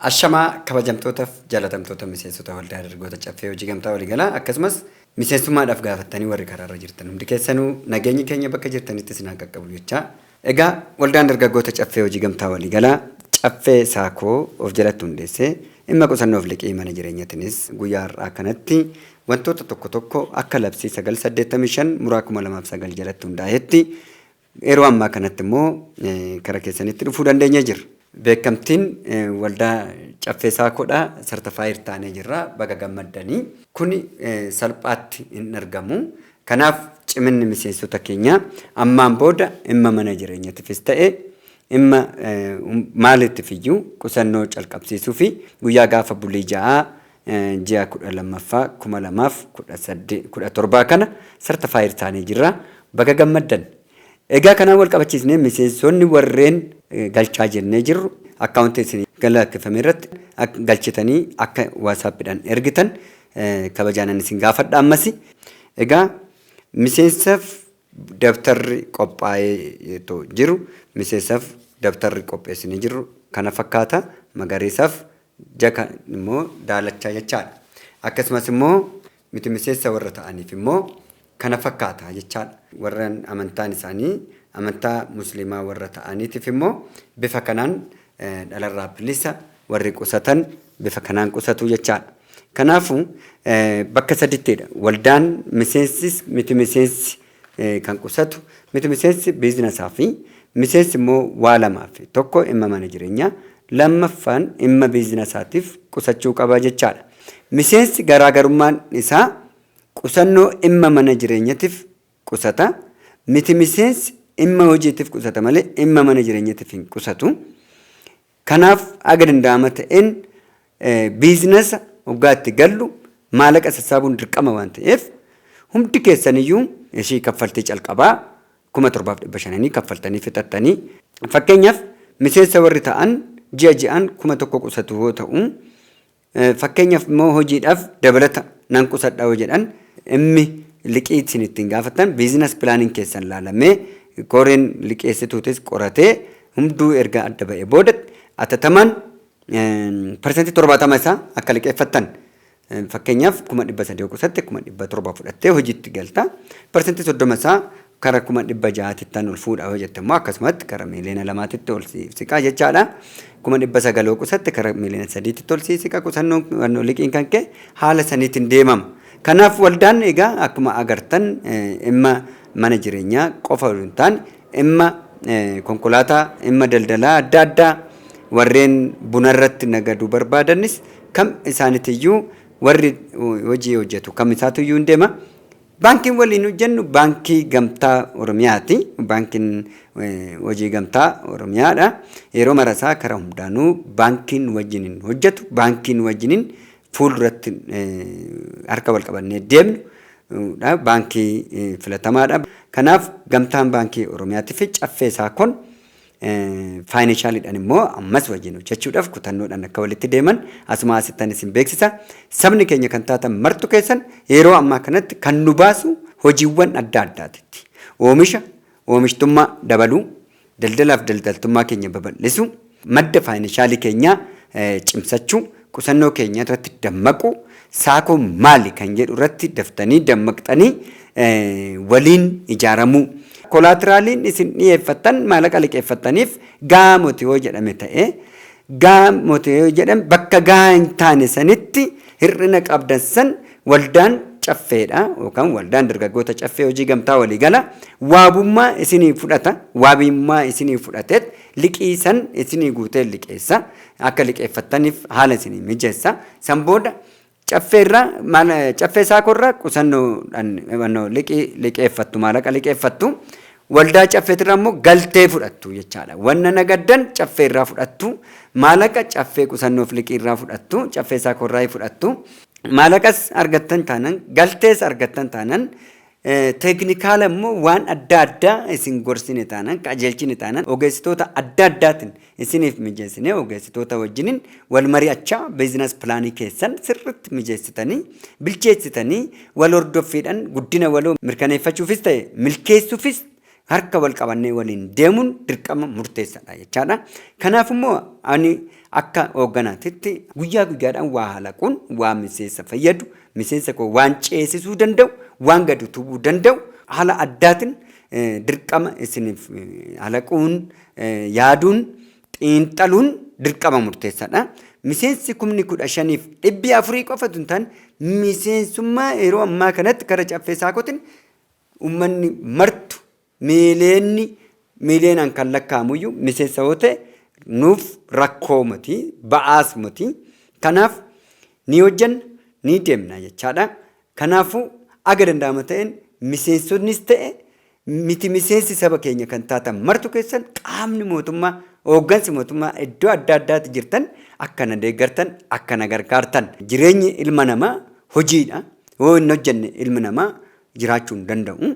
Ashamaa kabajamtootaaf jaalatamtoota miseensota waldaa dargaggoota caffee hojii gamtaa waliigalaa akkasumas miseensummaadhaaf gaafattanii warri karaarra jirtan hundi keessanuu nageenyi keenya bakka jirtanitti isin haa qaqqabu jechaa. Egaa waldaan dargaggoota caffee hojii gamtaa waliigalaa caffee saakoo of jalatti hundeessee dhimma qusannoof liqii mana jireenyatiinis guyyaa har'aa kanatti wantoota tokko tokko akka labsii 985 muraa 2009 jalatti hundaa'etti yeroo ammaa kanatti immoo kara keessanitti dhufuu dandeenyee jirra. Beekamtiin waldaa caffee saakoodha. Sartifaayir taanee jirra. Baga gammaddanii. Kuni salphaatti hin argamu. Kanaaf ciminni miseensota keenyaa ammaan booda dhimma mana jireenyatiifis ta'e dhimma maaliitiif iyyuu qusannoo calqabsiisuu fi guyyaa gaafa bulii 6 ji'a 12ffaa 2017 kana sartifaayir taanee jirra. Baga gammaddan. Egaa kanaan wal qabachiisnee miseensonni warreen galchaa jennee jirru akkaawuntii isin galakkifame irratti galchitanii akka waasaappiidhaan ergitan kabajaanan isin gaafadha ammasi. Egaa miseensaaf dabtarri qophaa'ee jiru miseensaaf dabtarri qopheessinee jirru kana fakkaata magariisaaf jaka immoo daalachaa jechaadha. Akkasumas immoo miti miseensa warra ta'aniif immoo kana fakkaata jechaadha. Warreen amantaan isaanii amantaa musliimaa warra ta'aniitiif immoo bifa kanaan dhalarraa bilisa warri qusatan bifa kanaan qusatu jechaadha. Kanaafuu bakka sadittidha. Waldaan miseensis miti miseensi kan qusatu miti miseensi biizinasaa fi miseensi immoo waa lamaaf tokko dhimma mana jireenyaa lammaffaan dhimma biizinasaatiif qusachuu qaba jechaadha. Miseensi garaagarummaan isaa qusannoo dhimma mana jireenyatiif qusata. Miti miseensi dhimma hojiitiif qusata malee dhimma mana jireenyatiif hin qusatu. Kanaaf haga danda'ama ta'een biizinasa hoggaa itti gallu maallaqa sassaabuun dirqama waan ta'eef hundi keessaniyyuu ishii kaffaltii calqabaa 7,500 kaffaltanii fixattanii fakkeenyaaf miseensa warri ta'an ji'a ji'aan 1,000 qusatu yoo ta'u fakkeenyaaf immoo hojiidhaaf dabalata nan qusadha yoo jedhan dhimmi liqii isin ittiin gaafattan biizinas pilaaniin keessan laalamee koreen liqeessituutis qoratee hunduu erga adda ba'ee booda atatamaan 70% isaa akka liqeeffattan fakkeenyaaf 300,000 yoo qusatte 700,000 fudhattee hojiitti galta. 30% isaa kara 600,000 ol fuudha yoo jette immoo akkasumatti kara 2,000,000tti ol siqaa jechaadha. 900,000 yoo qusatte kara 3,000,000tti ol siqa qusannoon liqiin kan ka'e haala saniitiin deemama. Kanaaf waldaan egaa akkuma agartan dhimma mana jireenyaa qofa osoo hin taane dhimma konkolaataa, dhimma daldalaa adda addaa warreen bunarratti nagaduu barbaadanis kam isaanitiyyuu warri hojii hojjetu kam isaatuyyuu hin deema. Baankiin waliin hojjennu baankii gamtaa Oromiyaati. Baankiin hojii gamtaa Oromiyaadha. Yeroo marasaa karaa hundaanuu baankiin wajjiniin hojjetu, baankiin wajjiniin fuulduratti harka wal qabannee deemnu baankii filatamaadha. Kanaaf gamtaan baankii Oromiyaatii fi caffee isaa kun faayinanshaaliidhaan immoo ammas wajjin hojjechuudhaaf kutannoodhaan akka walitti deeman asuma asittan isin beeksisa. Sabni keenya kan taatan martu keessan yeroo ammaa kanatti kan nu baasu hojiiwwan adda addaatitti. Oomisha oomishtummaa dabaluu, daldalaaf daldaltummaa keenya babal'isuu, madda faayinanshaalii keenyaa cimsachuu, qusannoo keenya irratti dammaquu, saakoo maali kan jedhu irratti daftanii dammaqxanii waliin ijaaramuu. Kolaatiraaliin isin dhiyeeffattan maallaqa liqeeffattaniif gahaa moti yoo jedhame ta'e gahaa moti yoo jedhame bakka gahaa hin taane sanitti hir'ina qabdan san waldaan caffeedha yookaan waldaan dargaggoota caffee hojii gamtaa waliigala waabummaa isinii fudhata waabummaa isinii fudhateet liqii san isinii guutee liqeessa akka liqeeffattaniif haala isinii mijeessa san booda caffeerraa caffee saakorraa qusannoodhaan liqii liqeeffattu maallaqa liqeeffattu waldaa caffeetirraa immoo galtee fudhattu jechaadha. Wanna nagaddan caffeerraa fudhattu maallaqa caffee qusannoof liqiirraa fudhattu caffee saakorraa fudhattu maallaqas argattan taanan galtees argattan taanan Technical immoo waan adda addaa isin gorsine taanaan, qajeelchine taanaan, ogeessitoota adda addaatiin isiniif mijeessine, ogeessitoota wajjiniin wal mari'achaa business planii keessan sirriitti mijeessitanii, bilcheessitanii, wal hordoffiidhaan guddina waloo mirkaneeffachuufis ta'e milkeessuufis harka wal qabannee waliin deemuun dirqama murteessaadha jechaadha. Kanaaf immoo ani akka hoogganaatitti guyyaa guyyaadhaan waa halaquun, waa miseensa fayyadu, miseensa koo waan ceesisuu danda'u, waan gadi utubuu danda'u haala addaatiin dirqama isiniif halaquun, yaaduun, xiinxaluun dirqama murteessaadha. Miseensi 15,400 qofatu hin taane, miseensummaa yeroo ammaa kanatti kara Caffee SACCOtiin uummanni martu miileenni miileenaan kan lakkaa'amuyyuu miseensa yoo ta'e nuuf rakkoo miti, ba'aas miti. Kanaaf ni hojjenna, ni deemna jechaadha. Kanaafuu aga danda'ama ta'een miseensoonnis ta'e miti miseensi saba keenya kan taatan martu keessan, qaamni mootummaa, hooggansi mootummaa iddoo adda addaatti jirtan akka na deeggartan, akka na gargaartan. Jireenyi ilma namaa hojiidha. Yoo hin hojjenne ilmi namaa jiraachuu hin danda'u.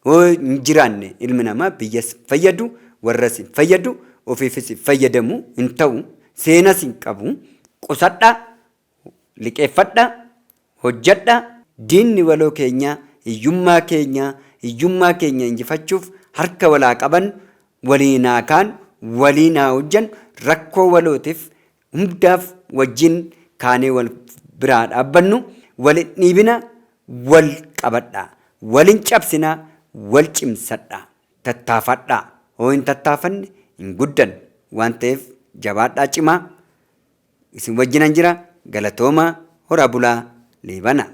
Yoo hin jiraanne ilmi namaa biyyas fayyadu, warras hin fayyadu, ofiifis hin fayyadamu hin ta'u, seenas hin qabu. Qusadhaa, liqeeffadhaa, hojjedhaa. Diinni waloo keenyaa hiyyummaa keenyaa. Hiyyummaa keenya injifachuuf harka walaa qaban, waliin haa kaanu, waliin haa hojjennu. Rakkoo walootiif hundaaf wajjin kaanee wal biraa dhaabbannu. Wal hin dhiibina, wal qabadhaa, wal hin cabsinaa, wal cimsadhaa, tattaafadhaa. Hoo hin tattaafanne hin guddannu waan ta'eef jabaadhaa, cimaa. Isin wajjinan jira. Galatoomaa, horaa bulaa, leebana.